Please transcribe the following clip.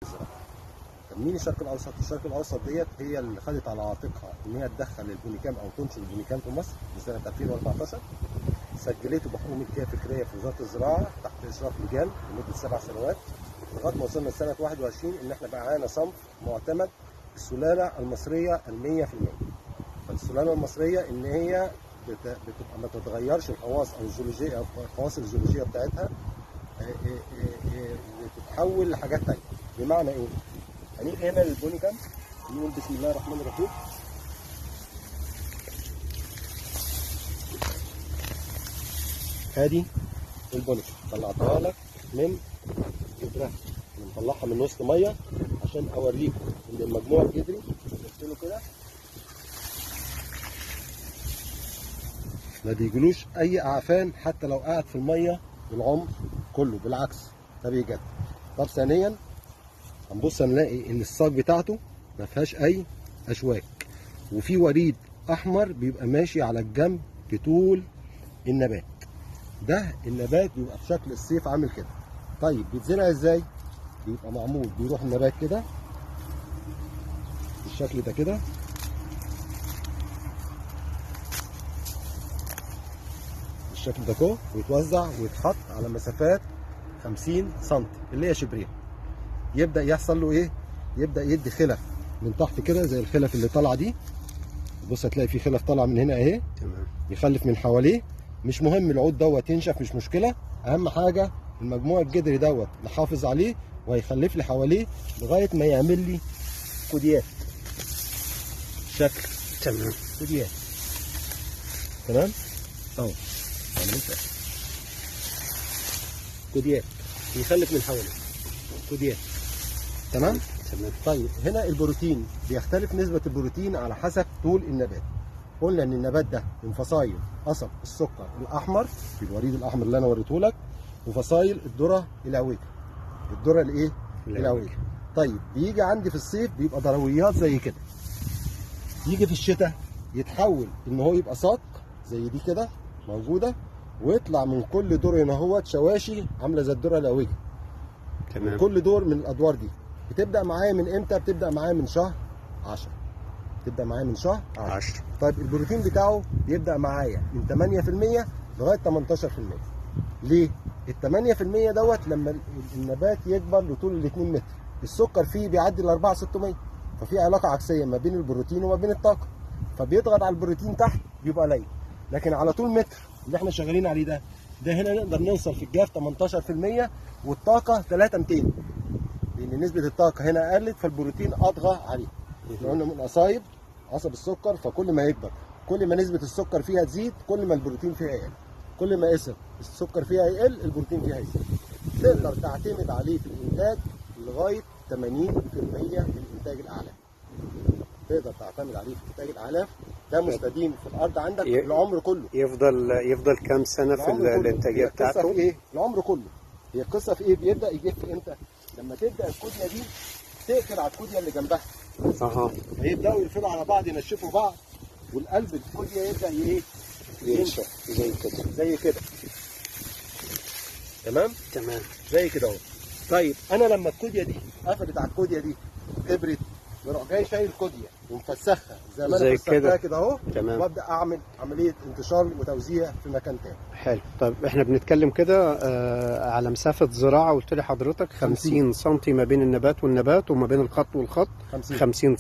الزراعة. طب مين الشرق الاوسط؟ الشرق الاوسط ديت هي اللي خدت على عاتقها ان هي تدخل البونيكام او تنشر البونيكام في مصر من سنة 2014. سجلته بحقوق ملكية فكرية في وزارة الزراعة تحت اشراف لجان لمدة 7 سنوات، لغاية ما وصلنا لسنه 21 ان احنا بقى معانا صنف معتمد السلالة المصرية ال 100%. فالسلاله المصرية ان هي بتبقى ما تتغيرش الخواص او الجيولوجيه او الخواص الجيولوجيه بتاعتها وتتحول لحاجات ثانية. بمعنى ايه؟ هنيجي هنا للبونيكام نقول بسم الله الرحمن الرحيم. ادي البونيكام طلعتها لك من جدرها، بنطلعها من وسط مية عشان اوريكم ان المجموع الجدري نغسله كده ما بيجلوش اي اعفان حتى لو قعد في المية العمر كله، بالعكس ده بيجدد. طب ثانيا هنبص هنلاقي ان الصاج بتاعته ما فيهاش اي اشواك، وفي وريد احمر بيبقى ماشي على الجنب بطول النبات. ده النبات بيبقى بشكل الصيف عامل كده. طيب بيتزرع ازاي؟ بيبقى معمول بيروح النبات كده بالشكل ده كده، بالشكل ده كده، ويتوزع ويتحط على مسافات 50 سم اللي هي شبرين. يبدأ يحصل له ايه؟ يبدأ يدي خلف من تحت كده زي الخلف اللي طالعه دي. بص هتلاقي في خلف طالعه من هنا اهي، تمام، يخلف من حواليه. مش مهم العود دوت ينشف، مش مشكلة، اهم حاجة المجموع الجدري دوت نحافظ عليه وهيخلف لي حواليه لغاية ما يعمل لي كوديات شكل، تمام، كوديات، تمام اهو كوديات بيخلف من حواليه كوديات، تمام تمام. طيب هنا البروتين بيختلف نسبه البروتين على حسب طول النبات. قلنا ان النبات ده من فصائل قصب السكر الاحمر في الوريد الاحمر اللي انا وريته لك، وفصائل الذرة العويجه، الذرة الايه؟ العويجه. طيب بيجي عندي في الصيف بيبقى ضرويات زي كده، يجي في الشتاء يتحول ان هو يبقى ساق زي دي كده موجودة، ويطلع من كل دور هنا اهوت شواشي عامله زي الذرة العويجه، تمام. كل دور من الادوار دي بتبدا معايا من امتى؟ بتبدا معايا من شهر 10، بتبدا معايا من شهر 10. طيب البروتين بتاعه بيبدا معايا من 8% لغاية 18%. ليه؟ ال 8% دوت لما النبات يكبر لطول ال 2 متر السكر فيه بيعدي ال 4600، ففي علاقة عكسية ما بين البروتين وما بين الطاقة، فبيضغط على البروتين تحت بيبقى قليل. لكن على طول متر اللي احنا شغالين عليه ده هنا نقدر نوصل في الجاف 18% والطاقة 3200، لان نسبه الطاقة هنا قلت فالبروتين اطغى عليه. احنا قلنا من قصايب قصب السكر، فكل ما يكبر كل ما نسبه السكر فيها تزيد كل ما البروتين فيها يقل، كل ما قصر السكر فيها يقل البروتين فيها يزيد. تقدر تعتمد عليه في الانتاج لغاية 80% من انتاج الاعلاف. تقدر تعتمد عليه في انتاج الاعلاف، ده مستديم في الارض عندك العمر كله. يفضل كام سنة في الانتاجية بتاعته؟ ايه؟ العمر كله. هي القصة في ايه؟ بيبدا يجف امتى؟ لما تبدا الكوديه دي تقفل على الكوديه اللي جنبها. اها. هيبداوا يقفلوا على بعض، ينشفوا بعض، والقلب الكوديه يبدا ايه؟ ينشف زي كده، زي كده، تمام؟ تمام، زي كده اهو. طيب انا لما الكوديه دي قفلت على الكوديه دي كبرت، بروح جاي شايل كوديه ومفسخها زي ما انا فسختها كده اهو، وابدا اعمل عملية انتشار وتوزيع في مكان تاني. حلو. طيب احنا بنتكلم كده على مسافة زراعة، قلت لي حضرتك 50 سم ما بين النبات والنبات وما بين الخط والخط، 50